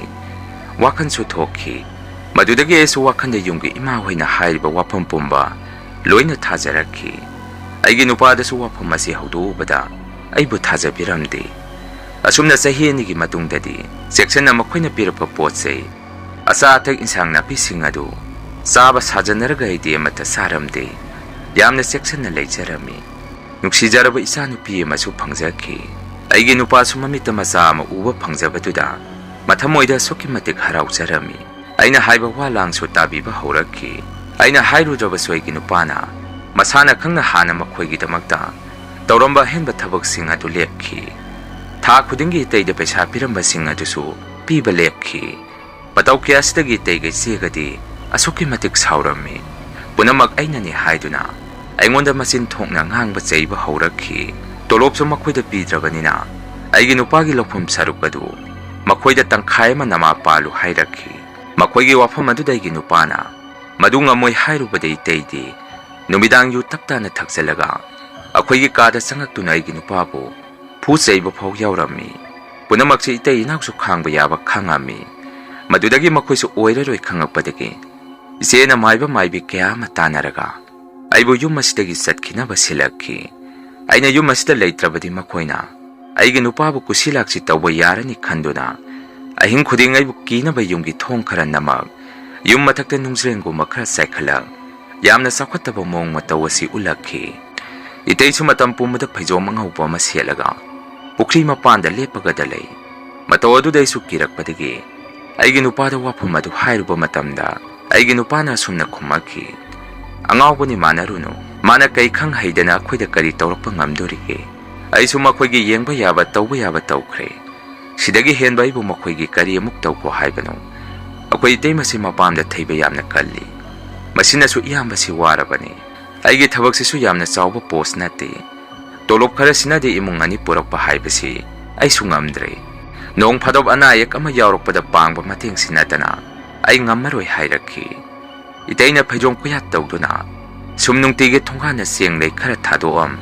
ꯋꯥꯈꯜꯁꯨ ꯊꯣꯛꯈꯤ꯫ ꯃꯗꯨꯗꯒꯤ ꯑꯩꯁꯨ ꯋꯥꯈꯜꯗ ꯌꯨꯝꯒꯤ ꯏꯃꯥ ꯍꯣꯏꯅ ꯍꯥꯏꯔꯤꯕ ꯋꯥꯐꯝ ꯄꯨꯝꯕ ꯂꯣꯏꯅ ꯊꯥꯖꯔꯛꯈꯤ꯫ ꯑꯩꯒꯤ ꯅꯨꯄꯥꯗꯁꯨ ꯋꯥꯐꯝ ꯑꯁꯤ ꯍꯧꯗꯣꯛꯎꯕꯗ ꯑꯩꯕꯨ ꯊꯥꯖꯕꯤꯔꯝꯗꯦ꯫ ꯑꯁꯨꯝꯅ ꯆꯍꯤ ꯑꯅꯤꯒꯤ ꯃꯇꯨꯡꯗꯗꯤ ꯆꯦꯛꯁꯤꯟꯅ ꯃꯈꯣꯏꯅ ꯄꯤꯔꯛꯄ ꯄꯣꯠ ꯆꯩ, ꯑꯆꯥ ꯑꯊꯛ, ꯏꯟꯁꯥꯡ ꯅꯥꯄꯤꯁꯤꯡ ꯑꯗꯨ ꯆꯥꯕ ꯁꯥꯖꯟꯅꯔꯒ ꯑꯩꯗꯤ ꯑꯃꯠꯇ ꯆꯥꯔꯝꯗꯦ꯫ ꯌꯥꯝꯅ ꯆꯦꯛꯁꯤꯟꯅ ꯂꯩꯖꯔꯝꯃꯤ꯫ ꯅꯨꯡꯁꯤꯖꯔꯕ ꯏꯆꯥꯅꯨꯄꯤ ꯑꯃꯁꯨ ꯐꯪꯖꯈꯤ꯫ ꯑꯩꯒꯤ ꯅꯨꯄꯥꯁꯨ ꯃꯃꯤꯠꯇ ꯃꯆꯥ ꯑꯃ ꯎꯕ ꯐꯪꯖꯕꯗꯨꯗ ꯃꯊꯃꯣꯏꯗ ꯑꯁꯨꯛꯀꯤ ꯃꯇꯤꯛ ꯍꯔꯥꯎꯖꯔꯝꯃꯤ꯫ ꯑꯩꯅ ꯍꯥꯏꯕ ꯋꯥ ꯂꯥꯡꯁꯨ ꯇꯥꯕꯤꯕ ꯍꯧꯔꯛꯈꯤ꯫ ꯑꯩꯅ ꯍꯥꯏꯔꯨꯗ꯭ꯔꯕꯁꯨ ꯑꯩꯒꯤ ꯅꯨꯄꯥꯅ ꯃꯁꯥꯅ ꯈꯪꯅ ꯍꯥꯟꯅ ꯃꯈꯣꯏꯒꯤꯗꯃꯛꯇ ꯇꯧꯔꯝꯕ ꯑꯍꯦꯟꯕ ꯊꯕꯛꯁꯤꯡ ꯑꯗꯨ ꯂꯦꯞꯈꯤ꯫ ꯊꯥ ꯈꯨꯗꯤꯡꯒꯤ ꯏꯇꯩꯗ ꯄꯩꯁꯥ ꯄꯤꯔꯝꯕꯁꯤꯡ ꯑꯗꯨꯁꯨ ꯄꯤꯕ ꯂꯦꯞꯈꯤ꯫ ꯃꯇꯧ ꯀꯌꯥꯁꯤꯗꯒꯤ ꯏꯇꯩꯒ ꯏꯆꯦꯒꯗꯤ ꯑꯁꯨꯛꯀꯤ ꯃꯇꯤꯛ ꯁꯥꯎꯔꯝꯃꯤ꯫ ꯄꯨꯝꯅꯃꯛ ꯑꯩꯅꯅꯤ ꯍꯥꯏꯗꯨꯅ ꯑꯩꯉꯣꯟꯗ ꯃꯆꯤꯟ ꯊꯣꯛꯅ ꯉꯥꯡꯕ ꯆꯩꯕ ꯍꯧꯔꯛꯈꯤ꯫ ꯇꯣꯂꯣꯞꯁꯨ ꯃꯈꯣꯏꯗ ꯄꯤꯗ꯭ꯔꯕꯅꯤꯅ ꯑꯩꯒꯤ ꯅꯨꯄꯥꯒꯤ ꯂꯧꯐꯝ ꯁꯔꯨꯛ ꯑꯗꯨ ꯃꯈꯣꯏꯗ ꯇꯪꯈꯥꯏ ꯑꯃ ꯅꯃꯥ ꯄꯥꯜꯂꯨ ꯍꯥꯏꯔꯛꯈꯤ꯫ ꯃꯈꯣꯏꯒꯤ ꯋꯥꯐꯝ ꯑꯗꯨꯗ ꯑꯩꯒꯤ ꯅꯨꯄꯥꯅ ꯃꯗꯨ ꯉꯝꯃꯣꯏ ꯍꯥꯏꯔꯨꯕꯗ ꯏꯇꯩꯗꯤ ꯅꯨꯃꯤꯗꯥꯡ ꯌꯨ ꯇꯞ ꯇꯥꯅ ꯊꯛꯆꯜꯂꯒ ꯑꯩꯈꯣꯏꯒꯤ ꯀꯥꯗ ꯆꯪꯉꯛꯇꯨꯅ ꯑꯩꯒꯤ ꯅꯨꯄꯥꯕꯨ ꯐꯨ ꯆꯩꯕ ꯐꯥꯎ ꯌꯥꯎꯔꯝꯃꯤ꯫ ꯄꯨꯝꯅꯃꯛꯁꯤ ꯏꯇꯩ ꯏꯅꯥꯎꯁꯨ ꯈꯥꯡꯕ ꯌꯥꯕ ꯈꯥꯡꯉꯝꯃꯤ꯫ ꯃꯗꯨꯗꯒꯤ ꯃꯈꯣꯏꯁꯨ ꯑꯣꯏꯔꯔꯣꯏ ꯈꯪꯉꯛꯄꯗꯒꯤ ꯏꯆꯦꯅ ꯃꯥꯏꯕ ꯃꯥꯏꯕꯤ ꯀꯌꯥ ꯑꯃ ꯇꯥꯟꯅꯔꯒ ꯑꯩꯕꯨ ꯌꯨꯝ ꯑꯁꯤꯗꯒꯤ ꯆꯠꯈꯤꯅꯕ ꯁꯤꯜꯂꯛꯈꯤ꯫ ꯑꯩꯅ ꯌꯨꯝ ꯑꯁꯤꯗ ꯂꯩꯇ꯭ꯔꯕꯗꯤ ꯃꯈꯣꯏꯅ ꯑꯩꯒꯤ ꯅꯨꯄꯥꯕꯨ ꯀꯨꯁꯤ ꯂꯥꯛꯁꯤ ꯇꯧꯕ ꯌꯥꯔꯅꯤ ꯈꯟꯗꯨꯅ ꯑꯍꯤꯡ ꯈꯨꯗꯤꯡ ꯑꯩꯕꯨ ꯀꯤꯅꯕ ꯌꯨꯝꯒꯤ ꯊꯣꯡ ꯈꯔ ꯅꯝꯃꯛ, ꯌꯨꯝ ꯃꯊꯛꯇ ꯅꯨꯡꯖ꯭ꯔꯦꯡꯒꯨꯝꯕ ꯈꯔ ꯆꯥꯏꯈꯠꯂꯛ, ꯌꯥꯝꯅ ꯆꯥꯎꯈꯠꯇꯕ ꯃꯑꯣꯡ ꯃꯇꯧ ꯑꯁꯤ ꯎꯠꯂꯛꯈꯤ꯫ ꯏꯇꯩꯁꯨ ꯃꯇꯝ ꯄꯨꯝꯕꯗ ꯐꯩꯖꯣꯝ ꯑꯉꯧꯕ ꯑꯃ ꯁꯦꯠꯂꯒ ꯄꯨꯈ꯭ꯔꯤ ꯃꯄꯥꯟꯗ ꯂꯦꯞꯄꯒꯗ ꯂꯩ꯫ ꯃꯇꯧ ꯑꯗꯨꯗ ꯑꯩꯁꯨ ꯀꯤꯔꯛꯄꯗꯒꯤ ꯑꯩꯒꯤ ꯅꯨꯄꯥꯗ ꯋꯥꯐꯝ ꯑꯗꯨ ꯍꯥꯏꯔꯨꯕ ꯃꯇꯝꯗ ꯑꯩꯒꯤ ꯅꯨꯄꯥꯅ ꯑꯁꯨꯝꯅ ꯈꯨꯝꯃꯛꯈꯤ, "ꯑꯉꯥꯎꯕꯅꯤ, ꯃꯥꯟꯅꯔꯨꯅꯨ꯫ ꯃꯥꯅ ꯀꯔꯤ ꯈꯪ ꯍꯩꯗꯅ ꯑꯩꯈꯣꯏꯗ ꯀꯔꯤ ꯇꯧꯔꯛꯄ ꯉꯝꯗꯣꯔꯤꯒꯦ? ꯑꯩꯁꯨ ꯃꯈꯣꯏꯒꯤ ꯌꯦꯡꯕ ꯌꯥꯕ ꯇꯧꯕ ꯌꯥꯕ ꯇꯧꯈ꯭ꯔꯦ꯫ ꯁꯤꯗꯒꯤ ꯍꯦꯟꯕ ꯑꯩꯕꯨ ꯃꯈꯣꯏꯒꯤ ꯀꯔꯤ ꯑꯃꯨꯛ ꯇꯧꯈꯣ ꯍꯥꯏꯕꯅꯣ? ꯑꯩꯈꯣꯏ ꯏꯇꯩꯃꯁꯤ ꯃꯄꯥꯝꯗ ꯊꯩꯕ ꯌꯥꯝꯅ ꯀꯜꯂꯤ꯫ ꯃꯁꯤꯅꯁꯨ ꯏꯌꯥꯝꯕꯁꯤ ꯋꯥꯔꯕꯅꯤ꯫ ꯑꯩꯒꯤ ꯊꯕꯛꯁꯤꯁꯨ ꯌꯥꯝꯅ ꯆꯥꯎꯕ ꯄꯣꯁ ꯅꯠꯇꯦ꯫ ꯇꯣꯂꯣꯞ ꯈꯔꯁꯤꯅꯗꯤ ꯏꯃꯨꯡ ꯑꯅꯤ ꯄꯨꯔꯛꯄ ꯍꯥꯏꯕꯁꯤ ꯑꯩꯁꯨ ꯉꯝꯗ꯭ꯔꯦ꯫ ꯅꯣꯡ ꯐꯥꯗꯣꯛ ꯑꯅꯥ ꯑꯌꯦꯛ ꯑꯃ ꯌꯥꯎꯔꯛꯄꯗ ꯄꯥꯡꯕ ꯃꯇꯦꯡꯁꯤ ꯅꯠꯇꯅ ꯑꯩ ꯉꯝꯃꯔꯣꯏ" ꯍꯥꯏꯔꯛꯈꯤ꯫ ꯏꯇꯩꯅ ꯐꯩꯖꯣꯝ ꯀꯨꯌꯥꯠ ꯇꯧꯗꯨꯅ ꯁꯨꯝ ꯅꯨꯡꯇꯤꯒꯤ ꯊꯣꯡꯒꯥꯟꯗ ꯆꯦꯡ ꯂꯩ ꯈꯔ ꯊꯥꯗꯣꯛꯑꯝ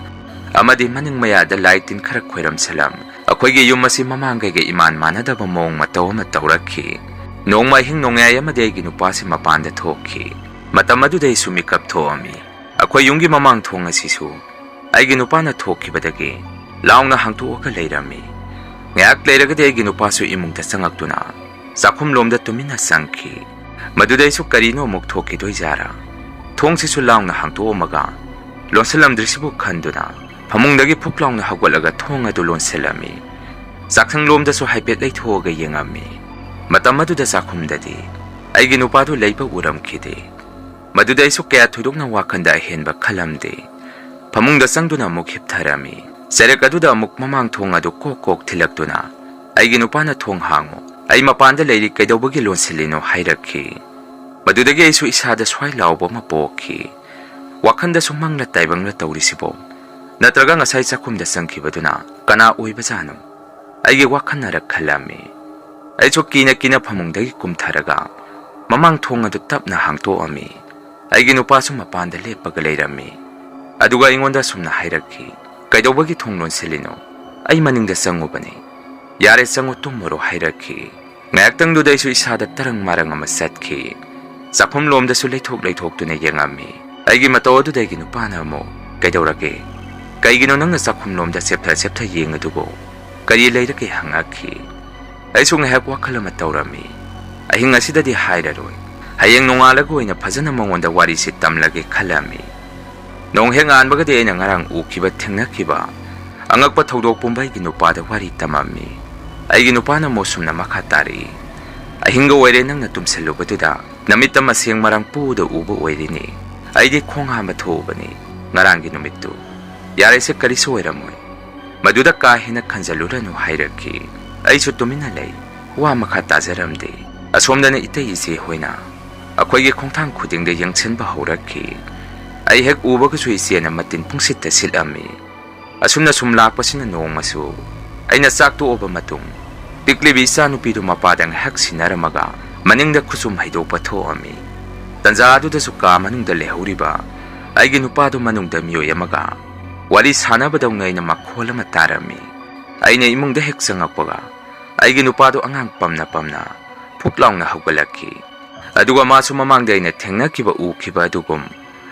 ꯑꯃꯗꯤ ꯃꯅꯤꯡ ꯃꯌꯥꯗ ꯂꯥꯏ ꯇꯤꯟ ꯈꯔ ꯈꯣꯏꯔꯝꯁꯜꯂꯝ, ꯑꯩꯈꯣꯏꯒꯤ ꯌꯨꯝ ꯑꯁꯤ ꯃꯃꯥꯡꯒꯩꯒ ꯏꯃꯥꯟ ꯃꯥꯟꯅꯗꯕ ꯃꯑꯣꯡ ꯃꯇꯧ ꯑꯃ ꯇꯧꯔꯛꯈꯤ꯫ ꯅꯣꯡꯃ ꯑꯍꯤꯡ ꯅꯣꯡꯌꯥꯏ ꯑꯃꯗꯤ ꯑꯩꯒꯤ ꯅꯨꯄꯥꯁꯤ ꯃꯄꯥꯟꯗ ꯊꯣꯛꯈꯤ꯫ ꯃꯇꯝ ꯑꯗꯨꯗ ꯑꯩꯁꯨ ꯃꯤꯀꯞ ꯊꯣꯛꯑꯝꯃꯤ꯫ ꯑꯩꯈꯣꯏ ꯌꯨꯝꯒꯤ ꯃꯃꯥꯡ ꯊꯣꯡ ꯑꯁꯤꯁꯨ ꯑꯩꯒꯤ ꯅꯨꯄꯥꯅ ꯊꯣꯛꯈꯤꯕꯗꯒꯤ ꯂꯥꯎꯅ ꯍꯥꯡꯇꯣꯛꯑꯒ ꯂꯩꯔꯝꯃꯤ꯫ ꯉꯥꯏꯍꯥꯛ ꯂꯩꯔꯒꯗꯤ ꯑꯩꯒꯤ ꯅꯨꯄꯥꯁꯨ ꯏꯃꯨꯡꯗ ꯆꯪꯉꯛꯇꯨꯅ ꯆꯥꯛꯈꯨꯝꯂꯣꯝꯗ ꯇꯨꯃꯤꯟꯅ ꯆꯪꯈꯤ꯫ ꯃꯗꯨꯗꯩꯁꯨ ꯀꯔꯤꯅꯣ ꯑꯃꯨꯛ ꯊꯣꯛꯈꯤꯗꯣꯏꯖꯥꯔꯥ? ꯊꯣꯡꯁꯤꯁꯨ ꯂꯥꯎꯅ ꯍꯥꯡꯇꯣꯛꯑꯝꯃꯒ ꯂꯣꯟꯁꯤꯜꯂꯝꯗ꯭ꯔꯤꯁꯤꯕꯨ ꯈꯟꯗꯨꯅ ꯐꯃꯨꯡꯗꯒꯤ ꯐꯨꯛ ꯂꯥꯎꯅ ꯍꯧꯒꯠꯂꯒ ꯊꯣꯡ ꯑꯗꯨ ꯂꯣꯟꯁꯤꯜꯂꯝꯃꯤ꯫ ꯆꯥꯛꯁꯪꯂꯣꯝꯗꯁꯨ ꯍꯥꯏꯐꯦꯠ ꯂꯩꯊꯣꯛꯑꯒ ꯌꯦꯡꯉꯝꯃꯤ꯫ ꯃꯇꯝ ꯑꯗꯨꯗ ꯆꯥꯛꯈꯨꯝꯗꯗꯤ ꯑꯩꯒꯤ ꯅꯨꯄꯥꯗꯨ ꯂꯩꯕ ꯎꯔꯝꯈꯤꯗꯦ꯫ ꯃꯗꯨꯗ ꯑꯩꯁꯨ ꯀꯌꯥ ꯊꯣꯏꯗꯣꯛꯅ ꯋꯥꯈꯟꯗ ꯑꯍꯦꯟꯕ ꯈꯜꯂꯝꯗꯦ꯫ ꯐꯃꯨꯡꯗ ꯆꯪꯗꯨꯅ ꯑꯃꯨꯛ ꯍꯤꯞꯊꯔꯝꯃꯤ꯫ ꯆꯔꯦꯛ ꯑꯗꯨꯗ ꯑꯃꯨꯛ ꯃꯃꯥꯡ ꯊꯣꯡ ꯑꯗꯨ ꯀꯣꯛ ꯀꯣꯛ ꯊꯤꯜꯂꯛꯇꯨꯅ ꯑꯩꯒꯤ ꯅꯨꯄꯥꯅ "ꯊꯣꯡ ꯍꯥꯡꯉꯨ, ꯑꯩ ꯃꯄꯥꯟꯗ ꯂꯩꯔꯤ, ꯀꯩꯗꯧꯕꯒꯤ ꯂꯣꯟꯁꯤꯜꯂꯤꯅꯣ?" ꯍꯥꯏꯔꯛꯈꯤ꯫ ꯃꯗꯨꯗꯒꯤ ꯑꯩꯁꯨ ꯏꯁꯥꯗ ꯁ꯭ꯋꯥꯏ ꯂꯥꯎꯕ ꯑꯃ ꯄꯣꯛꯈꯤ꯫ ꯋꯥꯈꯟꯗꯁꯨ ꯃꯪꯂ ꯇꯥꯏꯕꯪꯂ ꯇꯧꯔꯤꯁꯤꯕꯣ? ꯅꯠꯇ꯭ꯔꯒ ꯉꯁꯥꯏ ꯆꯥꯛꯈꯨꯝꯗ ꯆꯪꯈꯤꯕꯗꯨꯅ ꯀꯅꯥ ꯑꯣꯏꯕꯖꯥꯠꯅꯣ? ꯑꯩꯒꯤ ꯋꯥꯈꯜꯅꯔ ꯈꯜꯂꯝꯃꯤ꯫ ꯑꯩꯁꯨ ꯀꯤꯅ ꯀꯤꯅ ꯐꯃꯨꯡꯗꯒꯤ ꯀꯨꯝꯊꯔꯒ ꯃꯃꯥꯡ ꯊꯣꯡ ꯑꯗꯨ ꯇꯞꯅ ꯍꯥꯡꯇꯣꯛꯑꯝꯃꯤ꯫ ꯑꯩꯒꯤ ꯅꯨꯄꯥꯁꯨ ꯃꯄꯥꯟꯗ ꯂꯦꯞꯄꯒ ꯂꯩꯔꯝꯃꯤ꯫ ꯑꯗꯨꯒ ꯑꯩꯉꯣꯟꯗ ꯑꯁꯨꯝꯅ ꯍꯥꯏꯔꯛꯈꯤ, "ꯀꯩꯗꯧꯕꯒꯤ ꯊꯣꯡ ꯂꯣꯟꯁꯤꯜꯂꯤꯅꯣ? ꯑꯩ ꯃꯅꯤꯡꯗ ꯆꯪꯉꯨꯕꯅꯤ꯫ ꯌꯥꯔꯦ, ꯆꯪꯉꯨ, ꯇꯨꯝꯃꯨꯔꯣ" ꯍꯥꯏꯔꯛꯈꯤ꯫ ꯉꯥꯏꯍꯥꯛꯇꯪꯗꯨꯗ ꯑꯩꯁꯨ ꯏꯁꯥꯗ ꯇꯔꯪ ꯃꯔꯪ ꯑꯃ ꯆꯠꯈꯤ꯫ ꯆꯥꯛꯈꯨꯝ ꯂꯣꯝꯗꯁꯨ ꯂꯩꯊꯣꯛ ꯂꯩꯊꯣꯛꯇꯨꯅ ꯌꯦꯡꯉꯝꯃꯤ꯫ ꯑꯩꯒꯤ ꯃꯇꯧ ꯑꯗꯨꯗ ꯑꯩꯒꯤ ꯅꯨꯄꯥꯅ ꯑꯃꯨꯛ, "ꯀꯩꯗꯧꯔꯒꯦ? ꯀꯩꯒꯤꯅꯣ ꯅꯪꯅ ꯆꯥꯛꯈꯨꯝ ꯂꯣꯝꯗ ꯆꯦꯞꯊ ꯆꯦꯞꯊ ꯌꯦꯡꯉꯤꯗꯨꯕꯨ? ꯀꯔꯤ ꯂꯩꯔꯒꯦ?" ꯍꯪꯉꯛꯈꯤ꯫ ꯑꯩꯁꯨ ꯉꯥꯏꯍꯥꯛ ꯋꯥꯈꯜ ꯑꯃ ꯇꯧꯔꯝꯃꯤ꯫ "ꯑꯍꯤꯡ ꯑꯁꯤꯗꯗꯤ ꯍꯥꯏꯔꯔꯣꯏ꯫ ꯍꯌꯦꯡ ꯅꯣꯡꯉꯥꯜꯂꯒ ꯑꯣꯏꯅ ꯐꯖꯅ ꯃꯉꯣꯟꯗ ꯋꯥꯔꯤꯁꯤ ꯇꯝꯂꯒꯦ" ꯈꯜꯂꯝꯃꯤ꯫ ꯅꯣꯡ ꯍꯦꯛ ꯉꯥꯟꯕꯒꯗꯤ ꯑꯩꯅ ꯉꯔꯥꯡ ꯎꯈꯤꯕ ꯊꯦꯡꯅꯈꯤꯕ ꯑꯉꯛꯄ ꯊꯧꯗꯣꯛ ꯄꯨꯝꯕ ꯑꯩꯒꯤ ꯅꯨꯄꯥꯗ ꯋꯥꯔꯤ ꯇꯝꯃꯝꯃꯤ꯫ ꯑꯩꯒꯤ ꯅꯨꯄꯥꯅ ꯃꯣꯁꯨꯝꯅ ꯃꯈꯥ ꯇꯥꯔꯛꯏ, "ꯑꯍꯤꯡꯒ ꯑꯣꯏꯔꯦ, ꯅꯪꯅ ꯇꯨꯝꯁꯤꯜꯂꯨꯕꯗꯨꯗ ꯅꯃꯤꯠꯇ ꯃꯁꯦꯡ ꯃꯔꯥꯡ ꯄꯨꯗ ꯎꯕ ꯑꯣꯏꯔꯤꯅꯤ꯫ ꯑꯩꯗꯤ ꯈꯣꯡ ꯍꯥꯝꯕ ꯊꯣꯛꯎꯕꯅꯤ ꯉꯔꯥꯡꯒꯤ ꯅꯨꯃꯤꯠꯇꯨ꯫ ꯌꯥꯔꯦꯁꯦ, ꯀꯔꯤꯁꯨ ꯑꯣꯏꯔꯝꯃꯣꯏ꯫ ꯃꯗꯨꯗ ꯀꯥ ꯍꯦꯟꯅ ꯈꯟꯖꯜꯂꯨꯔꯅꯨ" ꯍꯥꯏꯔꯛꯈꯤ꯫ ꯑꯩꯁꯨ ꯇꯨꯃꯤꯟꯅ ꯂꯩ꯫ ꯋꯥ ꯃꯈꯥ ꯇꯥꯖꯔꯝꯗꯦ꯫ ꯑꯁꯣꯝꯗꯅ ꯏꯇꯩ ꯏꯆꯦ ꯍꯣꯏꯅ ꯑꯩꯈꯣꯏꯒꯤ ꯈꯣꯡꯊꯥꯡ ꯈꯨꯗꯤꯡꯗ ꯌꯦꯡꯁꯤꯟꯕ ꯍꯧꯔꯛꯈꯤ꯫ ꯑꯩ ꯍꯦꯛ ꯎꯕꯒꯁꯨ ꯏꯆꯦꯅ ꯃꯇꯤꯟ ꯄꯨꯡꯁꯤꯠꯇ ꯁꯤꯠꯂꯝꯃꯤ꯫ ꯑꯁꯨꯝꯅ ꯁꯨꯝ ꯂꯥꯛꯄꯁꯤꯅ ꯅꯣꯡꯃꯁꯨ ꯑꯩꯅ ꯆꯥꯛ ꯇꯣꯛꯑꯕ ꯃꯇꯨꯡ ꯄꯤꯛꯂꯤꯕꯤ ꯏꯆꯥꯅꯨꯄꯤꯗꯨ ꯃꯄꯥꯗ ꯉꯥꯏꯍꯥꯛ ꯁꯤꯟꯅꯔꯝꯃꯒ ꯃꯅꯤꯡꯗ ꯈꯨꯁꯨꯝ ꯍꯩꯗꯣꯛꯄ ꯊꯣꯛꯑꯝꯃꯤ꯫ ꯇꯟꯖꯥ ꯑꯗꯨꯗꯁꯨ ꯀꯥ ꯃꯅꯨꯡꯗ ꯂꯩꯍꯧꯔꯤꯕ ꯑꯩꯒꯤ ꯅꯨꯄꯥꯗꯨ ꯃꯅꯨꯡꯗ ꯃꯤꯑꯣꯏ ꯑꯃꯒ ꯋꯥꯔꯤ ꯁꯥꯟꯅꯕꯗꯧꯅ ꯑꯩꯅ ꯃꯈꯣꯜ ꯑꯃ ꯇꯥꯔꯝꯃꯤ꯫ ꯑꯩꯅ ꯏꯃꯨꯡꯗ ꯍꯦꯛ ꯆꯪꯉꯛꯄꯒ ꯑꯩꯒꯤ ꯅꯨꯄꯥꯗꯨ ꯑꯉꯥꯡ ꯄꯝꯅ ꯄꯝꯅ ꯐꯨꯛ ꯂꯥꯎꯅ ꯍꯧꯒꯠꯂꯛꯈꯤ꯫ ꯑꯗꯨꯒ ꯃꯥꯁꯨ ꯃꯃꯥꯡꯗ ꯑꯩꯅ ꯊꯦꯡꯅꯈꯤꯕ ꯎꯈꯤꯕ ꯑꯗꯨꯒꯨꯝ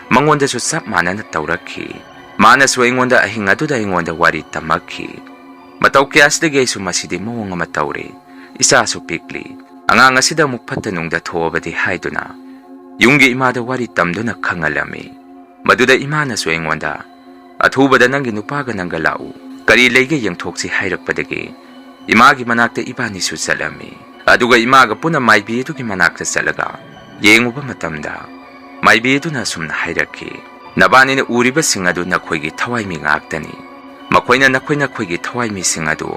ꯃꯉꯣꯟꯗꯁꯨ ꯆꯞ ꯃꯥꯟꯅꯅ ꯇꯧꯔꯛꯈꯤ꯫ ꯃꯥꯅꯁꯨ ꯑꯩꯉꯣꯟꯗ ꯑꯍꯤꯡ ꯑꯗꯨꯗ ꯑꯩꯉꯣꯟꯗ ꯋꯥꯔꯤ ꯇꯝꯃꯛꯈꯤ꯫ ꯃꯇꯧ ꯀꯌꯥꯁꯤꯗꯒꯤ ꯑꯩꯁꯨ ꯃꯁꯤꯗꯤ ꯃꯑꯣꯡ ꯑꯃ ꯇꯧꯔꯦ, ꯏꯆꯥꯁꯨ ꯄꯤꯛꯂꯤ, ꯑꯉꯥꯡ ꯑꯁꯤꯗ ꯑꯃꯨꯛ ꯐꯠꯇ ꯅꯨꯡꯗ ꯊꯣꯛꯑꯕꯗꯤ ꯍꯥꯏꯗꯨꯅ ꯌꯨꯝꯒꯤ ꯏꯃꯥꯗ ꯋꯥꯔꯤ ꯇꯝꯗꯨꯅ ꯈꯪꯍꯜꯂꯝꯃꯤ꯫ ꯃꯗꯨꯗ ꯏꯃꯥꯅꯁꯨ ꯑꯩꯉꯣꯟꯗ "ꯑꯊꯨꯕꯗ ꯅꯪꯒꯤ ꯅꯨꯄꯥꯒ ꯅꯪꯒ ꯂꯥꯛꯎ, ꯀꯔꯤ ꯂꯩꯒꯦ ꯌꯦꯡꯊꯣꯛꯁꯤ" ꯍꯥꯏꯔꯛꯄꯗꯒꯤ ꯏꯃꯥꯒꯤ ꯃꯅꯥꯛꯇ ꯏꯕꯥꯅꯤꯁꯨ ꯆꯠꯂꯝꯃꯤ꯫ ꯑꯗꯨꯒ ꯏꯃꯥꯒ ꯄꯨꯟꯅ ꯃꯥꯏꯕꯤ ꯑꯗꯨꯒꯤ ꯃꯅꯥꯛꯇ ꯆꯠꯂꯒ ꯌꯦꯡꯉꯨꯕ ꯃꯇꯝꯗ ꯃꯥꯏꯕꯤ ꯑꯗꯨꯅ ꯑꯁꯨꯝꯅ ꯍꯥꯏꯔꯛꯈꯤ, "ꯅꯕꯥꯅꯤꯅ ꯎꯔꯤꯕꯁꯤꯡ ꯑꯗꯨ ꯅꯈꯣꯏꯒꯤ ꯊꯋꯥꯏꯃꯤ ꯉꯥꯛꯇꯅꯤ꯫ ꯃꯈꯣꯏꯅ ꯅꯈꯣꯏ ꯅꯈꯣꯏꯒꯤ ꯊꯋꯥꯏꯃꯤꯁꯤꯡ ꯑꯗꯨ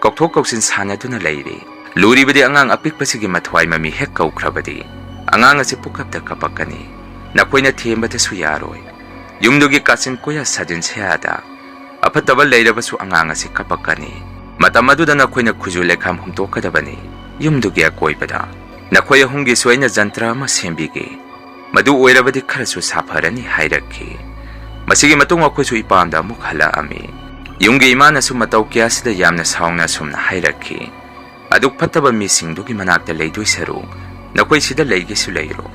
ꯀꯧꯊꯣꯛ ꯀꯧꯁꯤꯟ ꯁꯥꯟꯅꯗꯨꯅ ꯂꯩꯔꯤ꯫ ꯂꯨꯔꯤꯕꯗꯤ ꯑꯉꯥꯡ ꯑꯄꯤꯛꯄꯁꯤꯒꯤ ꯃꯊ꯭ꯋꯥꯏ ꯃꯃꯤ ꯍꯦꯛ ꯀꯧꯈ꯭ꯔꯕꯗꯤ ꯑꯉꯥꯡ ꯑꯁꯤ ꯄꯨꯀꯞꯇ ꯀꯞꯄꯛꯀꯅꯤ꯫ ꯅꯈꯣꯏꯅ ꯊꯦꯝꯕꯗꯁꯨ ꯌꯥꯔꯣꯏ꯫ ꯌꯨꯝꯗꯨꯒꯤ ꯀꯥꯆꯤꯟ ꯀꯣꯌꯥ ꯁꯥꯖꯤꯟ ꯁꯌꯥꯗ ꯑꯐꯠꯇꯕ ꯂꯩꯔꯕꯁꯨ ꯑꯉꯥꯡ ꯑꯁꯤ ꯀꯞꯄꯛꯀꯅꯤ꯫ ꯃꯇꯝ ꯑꯗꯨꯗ ꯅꯈꯣꯏꯅ ꯈꯨꯖꯨ ꯂꯩꯈꯥꯝ ꯍꯨꯝꯇꯣꯛꯀꯗꯕꯅꯤ꯫ ꯌꯨꯝꯗꯨꯒꯤ ꯑꯀꯣꯏꯕꯗ ꯅꯈꯣꯏ ꯑꯍꯨꯝꯒꯤꯁꯨ ꯑꯩꯅ ꯖꯟꯇ꯭ꯔ ꯑꯃ ꯁꯦꯝꯕꯤꯒꯦ꯫ ꯃꯗꯨ ꯑꯣꯏꯔꯕꯗꯤ ꯈꯔꯁꯨ ꯁꯥꯐꯔꯅꯤ" ꯍꯥꯏꯔꯛꯈꯤ꯫ ꯃꯁꯤꯒꯤ ꯃꯇꯨꯡ ꯑꯩꯈꯣꯏꯁꯨ ꯏꯄꯥꯝꯗ ꯑꯃꯨꯛ ꯍꯜꯂꯛꯑꯝꯃꯤ꯫ ꯌꯨꯝꯒꯤ ꯏꯃꯥꯅꯁꯨ ꯃꯇꯧ ꯀꯌꯥꯁꯤꯗ ꯌꯥꯝꯅ ꯁꯥꯎꯅ ꯑꯁꯨꯝꯅ ꯍꯥꯏꯔꯛꯈꯤ, "ꯑꯗꯨꯛ ꯐꯠꯇꯕ ꯃꯤꯁꯤꯡꯗꯨꯒꯤ ꯃꯅꯥꯛꯇ ꯂꯩꯗꯣꯏ ꯁꯔꯨꯛ ꯅꯈꯣꯏ ꯁꯤꯗ ꯂꯩꯒꯦꯁꯨ ꯂꯩꯔꯣ꯫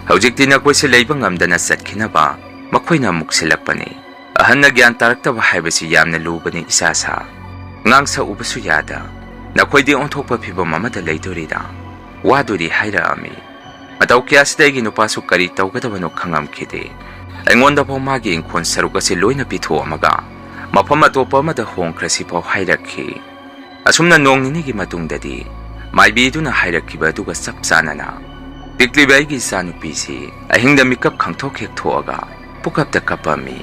ꯍꯧꯖꯤꯛꯇꯤ ꯅꯈꯣꯏꯁꯦ ꯂꯩꯕ ꯉꯝꯗꯅ ꯆꯠꯈꯤꯅꯕ ꯃꯈꯣꯏꯅ ꯑꯃꯨꯛ ꯁꯤꯜꯂꯛꯄꯅꯤ꯫ ꯑꯍꯟꯅ ꯒ꯭ꯌꯥꯟ ꯇꯥꯔꯛꯇꯕ ꯍꯥꯏꯕꯁꯤ ꯌꯥꯝꯅ ꯂꯨꯕꯅꯤ ꯏꯆꯥꯁꯥ꯫ ꯉꯥꯡ ꯁꯛꯎꯕꯁꯨ ꯌꯥꯗ ꯅꯈꯣꯏꯗꯤ ꯑꯣꯟꯊꯣꯛꯄ ꯐꯤꯕꯝ ꯑꯃꯗ ꯂꯩꯗꯣꯔꯤꯔꯥ?" ꯋꯥꯗꯨꯗꯤ ꯍꯥꯏꯔꯛꯑꯝꯃꯤ꯫ ꯃꯇꯧ ꯀꯌꯥꯁꯤꯗ ꯑꯩꯒꯤ ꯅꯨꯄꯥꯁꯨ ꯀꯔꯤ ꯇꯧꯒꯗꯕꯅꯣ ꯈꯪꯉꯝꯈꯤꯗꯦ꯫ ꯑꯩꯉꯣꯟꯗꯐꯥꯎ ꯃꯥꯒꯤ ꯏꯪꯈꯣꯜ ꯁꯔꯨꯛ ꯑꯁꯤ ꯂꯣꯏꯅ ꯄꯤꯊꯣꯛꯑꯝꯃꯒ ꯃꯐꯝ ꯑꯇꯣꯞꯄ ꯑꯃꯗ ꯍꯣꯡꯈ꯭ꯔꯁꯤꯐꯥꯎ ꯍꯥꯏꯔꯛꯈꯤ꯫ ꯑꯁꯨꯝꯅ ꯅꯣꯡ ꯅꯤꯅꯤꯒꯤ ꯃꯇꯨꯡꯗꯗꯤ ꯃꯥꯏꯕꯤꯗꯨꯅ ꯍꯥꯏꯔꯛꯈꯤꯕ ꯑꯗꯨꯒ ꯆꯞ ꯆꯥꯅꯅ ꯄꯤꯛꯂꯤꯕ ꯑꯩꯒꯤ ꯏꯆꯥꯅꯨꯄꯤꯁꯤ ꯑꯍꯤꯡꯗ ꯃꯤꯀꯞ ꯈꯪꯊꯣꯛ ꯍꯦꯛ ꯊꯣꯛꯑꯒ ꯄꯨꯀꯞꯇ ꯀꯞꯄꯝꯃꯤ꯫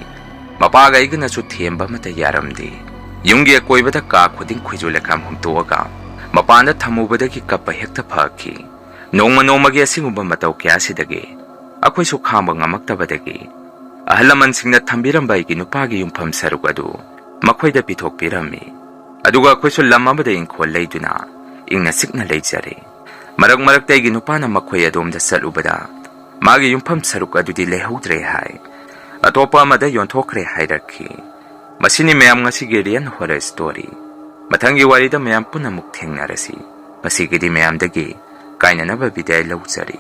ꯃꯄꯥꯒ ꯑꯩꯒꯅꯁꯨ ꯊꯦꯝꯕ ꯑꯃꯠꯇ ꯌꯥꯔꯝꯗꯦ꯫ ꯌꯨꯝꯒꯤ ꯑꯀꯣꯏꯕꯗ ꯀꯥ ꯈꯨꯗꯤꯡ ꯈꯨꯖꯨ ꯂꯩꯈꯥꯝ ꯍꯨꯝꯇꯣꯛꯑꯒ ꯃꯄꯥꯟꯗ ꯊꯝꯃꯨꯕꯗꯒꯤ ꯀꯞꯄ ꯍꯦꯛꯇ ꯐꯈꯤ꯫ ꯅꯣꯡꯃ ꯅꯣꯡꯃꯒꯤ ꯑꯁꯤꯒꯨꯝꯕ ꯃꯇꯧ ꯀꯌꯥꯁꯤꯗꯒꯤ ꯑꯩꯈꯣꯏꯁꯨ ꯈꯥꯡꯕ ꯉꯝꯃꯛꯇꯕꯗꯒꯤ ꯑꯍꯜ ꯂꯃꯟꯁꯤꯡꯅ ꯊꯝꯕꯤꯔꯝꯕ ꯑꯩꯒꯤ ꯅꯨꯄꯥꯒꯤ ꯌꯨꯝꯐꯝ ꯁꯔꯨꯛ ꯑꯗꯨ ꯃꯈꯣꯏꯗ ꯄꯤꯊꯣꯛꯄꯤꯔꯝꯃꯤ꯫ ꯑꯗꯨꯒ ꯑꯩꯈꯣꯏꯁꯨ ꯂꯝ ꯑꯃꯗ ꯏꯪꯈꯣꯜ ꯂꯩꯗꯨꯅ ꯏꯪꯅ ꯆꯤꯛꯅ ꯂꯩꯖꯔꯦ꯫ ꯃꯔꯛ ꯃꯔꯛꯇ ꯑꯩꯒꯤ ꯅꯨꯄꯥꯅ ꯃꯈꯣꯏ ꯑꯗꯣꯝꯗ ꯆꯠꯂꯨꯕꯗ ꯃꯥꯒꯤ ꯌꯨꯝꯐꯝ ꯁꯔꯨꯛ ꯑꯗꯨꯗꯤ ꯂꯩꯍꯧꯗ꯭ꯔꯦ ꯍꯥꯏ꯫ ꯑꯇꯣꯞꯄ ꯑꯃꯗ ꯌꯣꯟꯊꯣꯛꯈ꯭ꯔꯦ ꯍꯥꯏꯔꯛꯈꯤ꯫ ꯃꯁꯤꯅꯤ ꯃꯌꯥꯝ ꯉꯁꯤꯒꯤ Real Horror Story꯫ ꯃꯊꯪꯒꯤ ꯋꯥꯔꯤꯗ ꯃꯌꯥꯝ ꯄꯨꯟꯅ ꯑꯃꯨꯛ ꯊꯦꯡꯅꯔꯁꯤ꯫ ꯉꯁꯤꯒꯤꯗꯤ ꯃꯌꯥꯝꯗꯒꯤ ꯀꯥꯏꯅꯅꯕ ꯕꯤꯗꯥꯏ ꯂꯧꯖꯔꯤ꯫